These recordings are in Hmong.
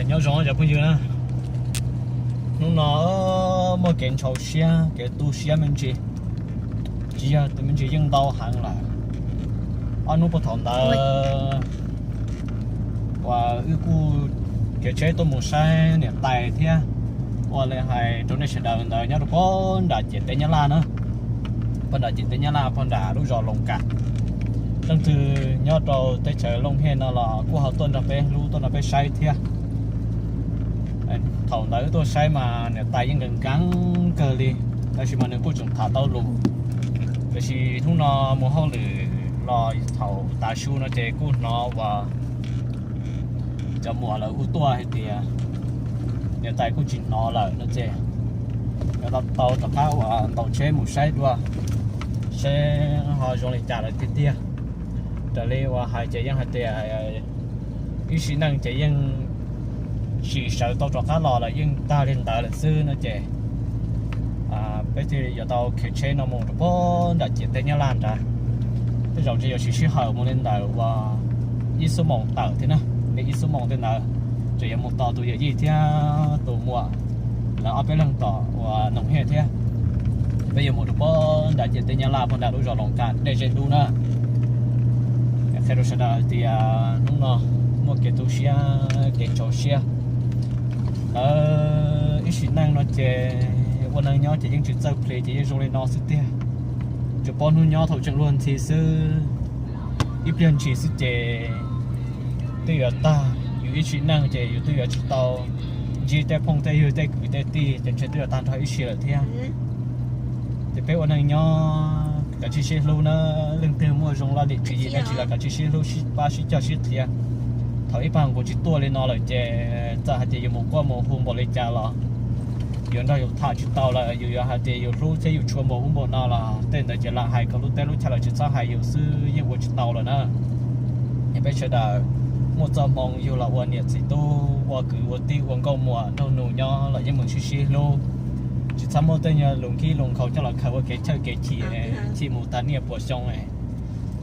Nyob zoo cov phooj ywg na, hnub no muaj kev ntxhov siab kev tu siab me ntsis, tsis yog tus me ntsis yeej ntau heev lawm. Ob hnub puag thaum ntawd uas wb kuj khiav tsheb tuaj mus saib niam tais thiab, ua li hais rau nej sawv daws ntawd nyob rau puag nram ciam teb Nyab Laj na, puag nram ciam teb Nyab Laj puag nram lub zos Loos Kam. Leej twg nyob rau teb chaws Looj Hiaj no los kuj ho tuaj nrog peb hlub tuaj nrog peb saib thiab. Thaum ntawd wb tuaj saib mas niam tais yeej nkees nkees kawg li, tab sis mas nws kuj tseem tham tau lus. Tiam sis hnub no mus hauj lwm los thaum tav su no ces kuj hnov uas cov muam lawv hu tuaj hais tias niam tais kuj tsis hnov lawm no ces, tau rov qab uas ntaus tsheb mus saib dua, seb ho zoo li cas lawm tiag tiag. Raws li uas hais ces yeej hais tias ib sim neej ces yeej tsis sawv tau rov qab los lawm, yeej tag li ntawd lawm xwb no ces peb thiaj yuav tau khiav tsheb no mus rau puag nram ciam teb Nyab Laj nrad. Tej zaum tseem yuav siv sij hawm mus li ntawm uas ib xuab moos tawm thiab na, li ib xuab moos tej ntawd, tseem yuav mus tos tus yawm yij thiab tus muam lawv ob peb leeg tom uas Loos Hiaj thiab. Peb yuav mus rau puag nram ciam teb Nyab Laj puag nram lub zos Loos Kam dej ze dub na. Qhia rau sawv daws hais tias hnub no muaj kev tu siab kev ntxhov siab. Lawv ib sim neej no ces ua neej nyob ces yeej tsis txawj plig ces yeej zoo li no xwb tiag. Tsuas paub hnub nyob thaum tseem luag ntxhi xwb. Ib pliag ntshis xwb ces twb yuav tag, yus ib sim neej ces yus twb yuav tsis tau ntsib tej phooj tej ywg tej kwv tej tij ces ntshe twb yuav tag nrho ib si lawm thiab. Ces peb ua neej nyob kav tsij sib hlub na, leej twg muaj zoo laj lim tswv yim dab tsi los kav tsij sib hlub sib pab sib cog sib qhia. Thaum ib pab nqus tsis tuaj li no lawm ces txawm hais tias yus mus quaj mus hu npaum li cas los yus nrog yus tham tsis tau lawm, yus yuav hais tias yus hlub thiab yus tshua npaum ub npaum no los tej ntawd ces lam hais kom lub teb lub chaw lawm tsis txhob hais yus xwb yeej ua tsis tau lawm na. Es peb sawv daws muaj txoj hmoo yug los ua niam txiv tub ua kwv ua tij ua nkauj muam nraug nus nyob los yeej meem sib sib hlub, tsis txhob muaj tej nyuag lus nkig lus nkhaus coj los khaws ua kev chawj kev chim, chim mus tag niaj puas xyoo.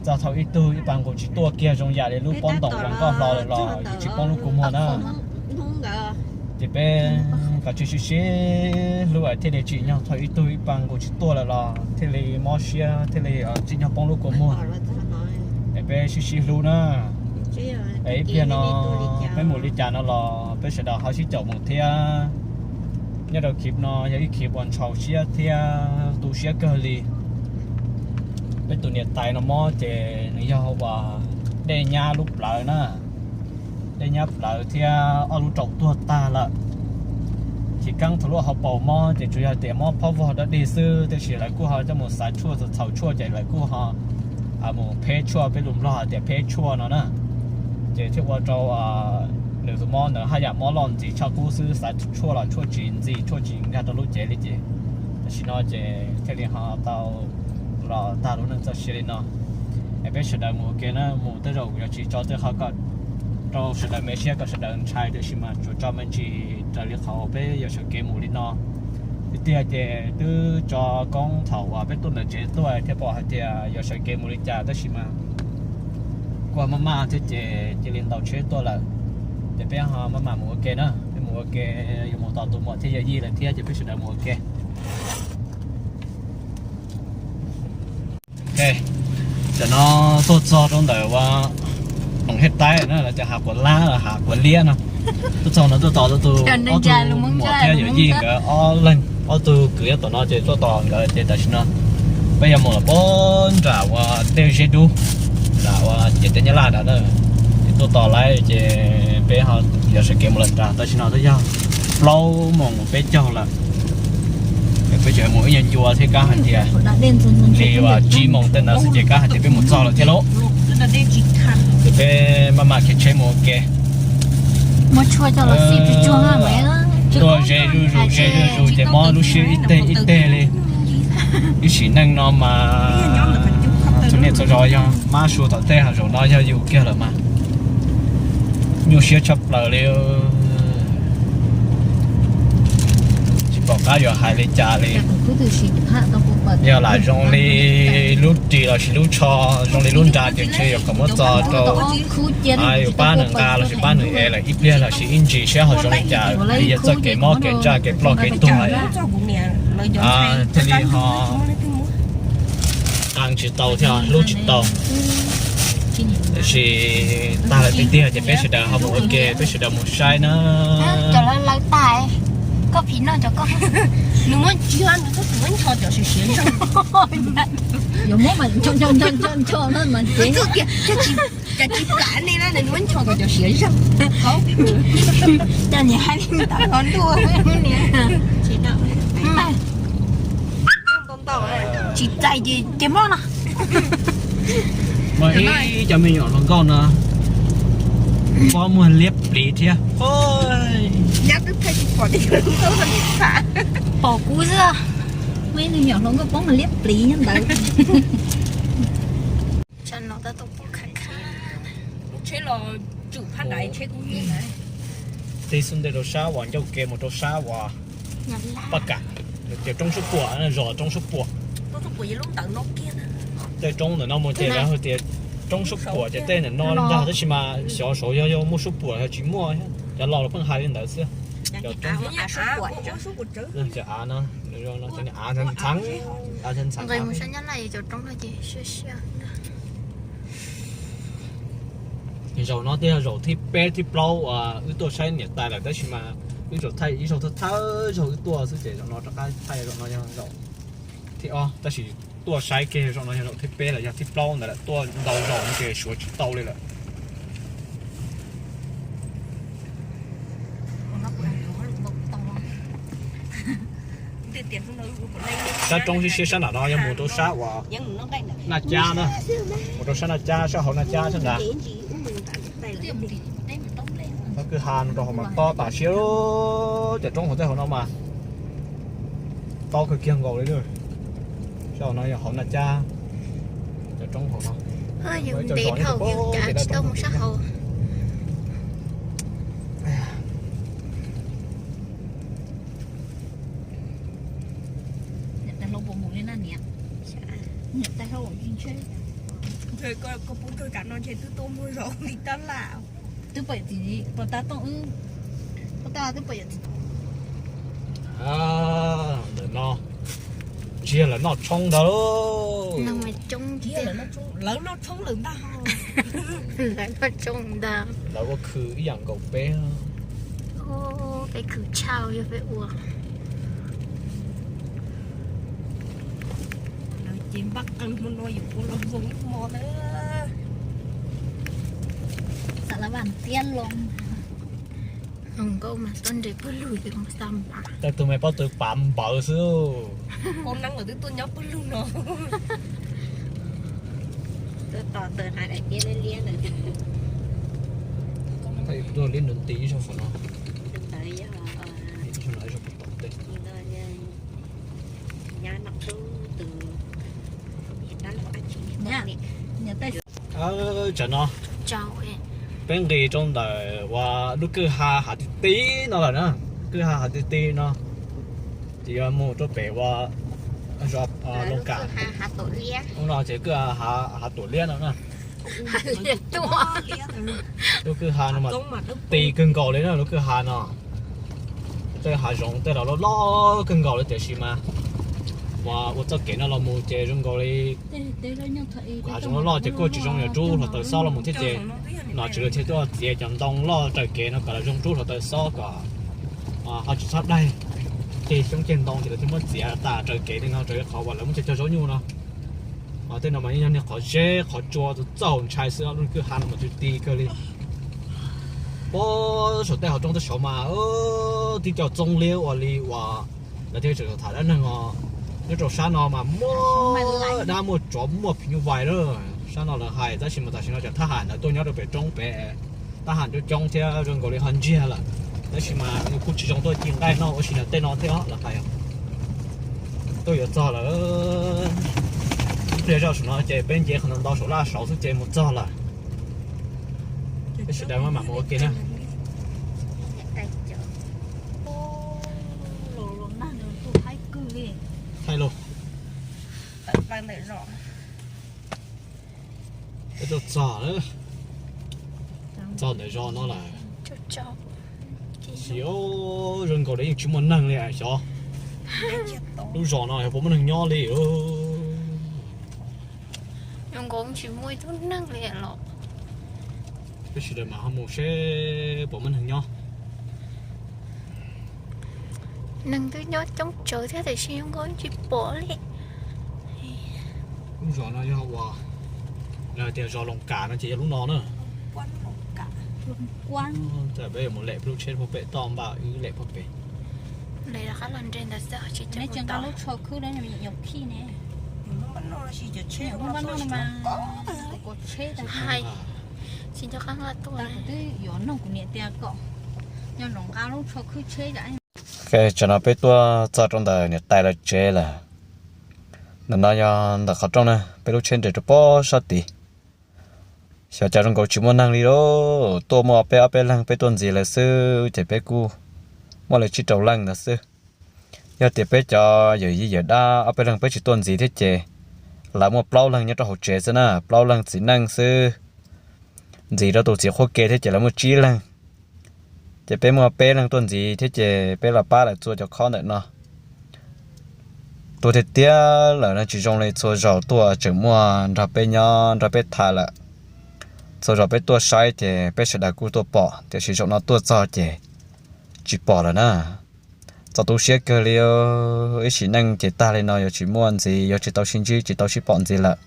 Txog thaum ib tug ib pab nqus tsis tuaj kiag zoo yam li lub pob ntoos uas nkoj hlo lawm los yus tsis poob lub kua muag na. Ces peb kav tsij sib sib hlub thiaj li tsim nyog thaum ib tug ib pab nqus tsis tuaj lawm los thiaj li mob siab thiaj li tsim nyog poob lub kua muag. Es peb sib sib hlub na. Es ib pliag no peb mus li cas no los peb sawv daws ho sib caum mus thiab. Nyob rau clip no yog ib clip uas ntxhov siab thiab tu siab kawg li. Peb tus niam tais no mob ces nws yog uas dej nyab lub plawv na, dej nyab plawv thiab ob lub raum tuag tag lawm. Chiv keeb thaum lub hauv paus mob ces tsuas yog tias mob phob vog dog dig xwb, tab sis lawv kuj ho coj mus xav tshuaj txhaum tshuaj ces lawv kuj ho mus pheb tshuaj, peb lus Nplog hais tias pheb tshuaj no na. Ces thiaj ua rau nws tus mob ntawd haj yam mob loj ntxiv tshaj qub xwb, xav tshuaj los tshuaj tsis ntxim tshuaj tsis nkag rau lub cev li ces tam sim no ces thiaj li ho tau los tag lub neej txoj sia li no. Es peb sawv daws mus ua ke na, mus tej zaum yuav tsis tso tej qhov kom rau sawv daws me siab kom sawv daws ntshai, tiam sis mas tsuas tso me ntsis raws li qhov peb yuav sawv kev mus li no. Tiag tiag ces twb tso koob thaum uas peb tuaj ntawm tsev tuaj thiaj pom hais tias yuav sawv kev mus li cas, tab sis mas kuj maj maj thiab ces cia li ntaus tsheb tuaj lawm. Ces peb ho maj mam mus ua ke na, peb mus ua ke, yuav mus tos tus muam thiab yawm yij lawm thiab ces peb sawv daws mus ua ke. Tam no tuaj txog rau ntawm ua Loos Hiaj Taib na, lawv tias Hav Quav Lab los Hav Quav Liab no. Tuaj txog no tuaj tos tus ob tug muam thiab yawm yij nkawd ob leeg, ob tug kwv nyob tom no ces tuaj tos nkawd ces tam sim no peb yuav mus los puag nram ua dej Zeb Dub, nram ua ciam teb Nyab Laj nrad na. Ces tuaj tos lawv ces peb ho yuav sawv kev mus lawm nrad, tam sim no twb yog plaub moos peb caug lawm. Peb tseem mus ib nyuag ncua thiab, kab hais tias li uas tsib moos tej ntawd xwb ces kab hais tias peb mus txog lawm thiab lauj. Ces peb maj mam khiav tsheb mus ua ke. Tuaj ze zuj zus ze zuj zus ces mob lub siab ib teg ib teg li. Ib sim neej no mas txhua niaj txhua zaus yog mab sua tom tej, ho zaum no yog yus kiag lawm mas nyuaj siab tshaj plaws li. Tsis Tom qab yuav hais li cas li, yog lam zoo li lub ris lossis lub tsho, zoo li lub nra ces ntshe yuav kom muab txo rau, yuav pab nws nqa lossis pab nws ev lawm ib pliag lossis ib ntsis saib ho zoo li cas, vim yog txoj kev mob kev ntsaj kev ploj kev tuag thiaj li ho nqa tsis tau thiab hlub tsis tau. Tiam sis tag lawm tiag tiag ces peb sawv daws ho mus ua ke, peb sawv daws mus saib na. Cov lawv lawv tas, koj phim no cov koj. Nws muab tsis, nws twb muab ncho cov siav siav zog. Yuav muab mas ncho ncho ncho ncho ncho no mas ces txog tias cov tsis plam ne na, nws muab ncho kom cov siav zog. Coj niam hais li ntawd los ntuj. Tsis txais ces ces mob no. Muaj ib cov me nyuam hluas nkauj no, pob muag liab pliv thiab. Nyab twb thaij tsis pom tias yog hluas nkauj, pom kuv xwb. Muaj ib me nyuam hluas nkauj pob muag liab pliv nyob ntawd. Tsheb los tsum phab nrad tsheb kuj yeej. Tej xub ntiag rau sab uas ncauj ke mus rau sab uas paj kam, ces roob sub puam, zos roob sub puam. Tej roob ntawm no mus ces lawv hais tias roob sub puam ces tej ntawm no li ntag, tab sis mas xyov saud yog yog muaj sub puam yog tsis muaj, cov laus los pheej hais li ntawd xwb. Cov roob, cov av no, av ntxhab ntxhab, av ntxhab ntxhab. Zaum no twb yog zaum thib peb thib plaub uas wb tuaj saib niam tais lawm, tab sis mas wb zaum thaij ib zaug thawj thawj zaug wb tuaj xwb ces zaum no rov qab thaij, zaum no yog zaum thib ob, tab sis tuaj saib kiag zaum no yog zaum thib peb los yog thib plaub ntawd lawm, tuaj ntau zaus no ces suav tsis tau li lawm. Sab roob siab siab sab nram no yog mus rau sab uas Naj Cab na, mus rau sab Naj Cab, sab hauv Naj Cab sab nrad. Lub kwj ha no rau hauv mas tob tas siab, cov roob hauv tej hauv no mas tob kawg kiag nkaus li. Sab hauv no yog hauv Naj Cab, cov roob hauv no. Ntev dhau ces tsis tau mus sab hauv. Niam tais hluas puas mus li na niam? Niam tais hluas ua tsis ntshai. Koj pub kawg kam no ntshe twb tuaj muaj zog li tab laj. Twb pom txiv, pom tau tooj wb, pom tau twb pom yom txiv. Ntawm no ntshe lawv noj tshoob ntag. Lawv noj tshoob lawm ntag. Lawv noj tshoob ntag. Lawv ua khw ib yam nkaus peb. Peb khw tshaj yog peb ua. Lawv ces npaj qees hmo no yuav ua los zoo ib hmo na. Xav lawv vam tiab loo. Hluas nkauj mas tuaj nres pawg lug ces mus xa npav. Tej tug me pob tw pav npawv xwb. Koob neeb lawv twb tuaj nyob pawg lug no. Tuaj tos tawg hnav daim tiab liab liab ntawd. Tuaj liab nrov nti ib zaug saum no. Ib zaug no ib zaug puag tom ntej. Tsam no peb nqis rau ntawm uas lub kwj ha hav ti ti no lawm na. Kwj ha hav ti ti no ces yuav mus rau pem uas zos Loos Kam. Ub no ces kwj ha hav tuam liab no na. Lub kwj ha no mas ti kawg nkaus li na, lub kwj ha no. Tej hav zoov tej los loj loj kawg nkaus li tiam sis mas uas ua txoj kev no los mus ces zoo nkaus li hav zoov loj loj ces kuj tsis zoo, yog rub hluav taws xob los mus thiab ces nom tswv lawv thiaj tuaj txiav cov ntoo loj raws kev no kom lawv zoo rub hluav taws xob kom ho tsis txhob daig ceg xyoob ceg ntoo ces lawv thiaj muab txiav tas raws kev li no raws li qhov uas lawv muab cog cog zaub nyuj no. Tej no mas yeej yog niag qhov zeb qhov tsua txaus ntshai xwb, lub kwj ha no mas ti ti kawg li. Puag saum tej hauv roob tej saud mas tib co txoob liab ua li uas lawv thiaj tseem tham dab neeg os. Nyob rau sab no mas muaj dab muaj tsov muaj phim nyuj vais lawm, sab no lawv hais, tab sis mas tam sim no cov thab ham ntawd tuaj nyob rau pem roob pem, thab ham coob coob thiab zoo nkaus li ho ntsiag lawm. Tab sis mas nws kuj tsis zoo tuaj ci nqaij noj ua si ntawm tej no thiab lawv hais. Tuaj yuav txog lawm, ib pliag zoj saum no ces peb nce qhov ntau ntau saum laj saud xwb ces mus txog lawm. Peb sawv daws maj mam mus ua ke na. Los, peb tuaj txog lawm, txog ntawm zos no lawm. Xyov, zoo nkaus li yeej tsis muaj neeg li xyov. Lub zos no yog puas muaj neeg nyob li. Zoo nkaus tsis muaj ib tug neeg li los. Peb sawv daws mam ho mus seb puas muaj neeg nyob. Neeg twb nyob coob tsawv thiab tiam sis zoo nkaus tsis pom li. Lub zos no yog uas lawv tias zos Loos Kam no ces yog lub no na. Peb yuav mus lem lub tsheb puag pem toj npaj wb lem puag pem. Lem rov qab los nres ntawd xwb tsis tau. Hais, tsis nco qab nqa tuaj. Tsam no peb tuaj txog rau ntawm niam tais lawv tsev lawm. Ntawm no yog ntawm qhov rooj na, peb lub tsheb nres rau pob sab tid. Xyov cas zoo nkaus tsis muaj neeg li lauj, tuaj muaj peb ob peb leeg peb tuaj ntxiv lawv xwb ces peb kuj muaj li tsib rau leej ntawd xwb. Yog tias peb cov yawm yij yawm dab ob peb leeg peb tsis tuaj ntxiv thiab ces lawv muaj plaub leeg nyob rau hauv tsev xwb na, plaub leeg txiv neej xwb. Ntxiv rau tus txiv qhua ke thiab ces lawv muaj tsib leeg. Ces peb muaj peb leeg tuaj ntxiv thiab ces peb los pab lawv txua cov khob ntawm no. Tuaj tiag tiag lawm no tsis zoo li txhua zaus tuaj tseem muaj nrog peb nyob nrog peb tham lawm. Txhua zaus peb tuaj saib ces peb sawv daws kuj tuaj pom tiam sis zaum no tuaj txog ces tsis pom lawm na. Txaus tu siab kawg li, ib sim neej ces tag li no yuav tsis muaj ntxiv, yuav tsis tau sib ntsib tsis tau sib pom ntxiv lawm.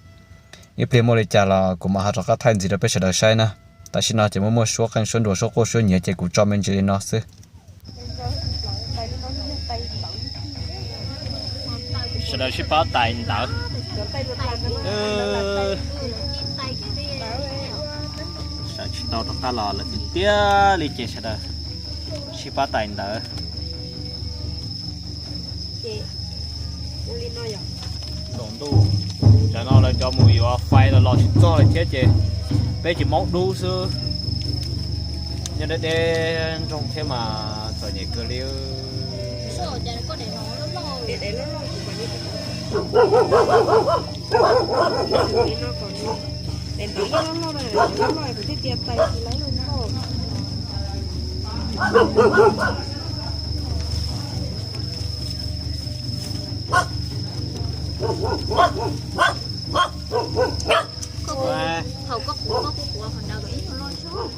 Ib pliag muaj li cas los kuv mam ho rov qab thaij ntxiv rau peb sawv daws saib na. Tam sim no ces muaj muaj suab qeej suab nruas suab quaj suab nyiav ces kuv tso me ntsis li no xwb. Sawv daws sib pab tais ntawv. Sawv tsis tau rov qab los lawm tiag tiag li ces sawv daws sib pab tais ntawv. Ntuj, tsam no lawv cov mus yuav fais los los tsis txog li thiab ces peb ces maub dub xwb. Nyob deb deb nroog thiab mas txom nyem kawg li. Thaum koj quav koj kuj quav qhov ntawd kom ib nyuag loj zog.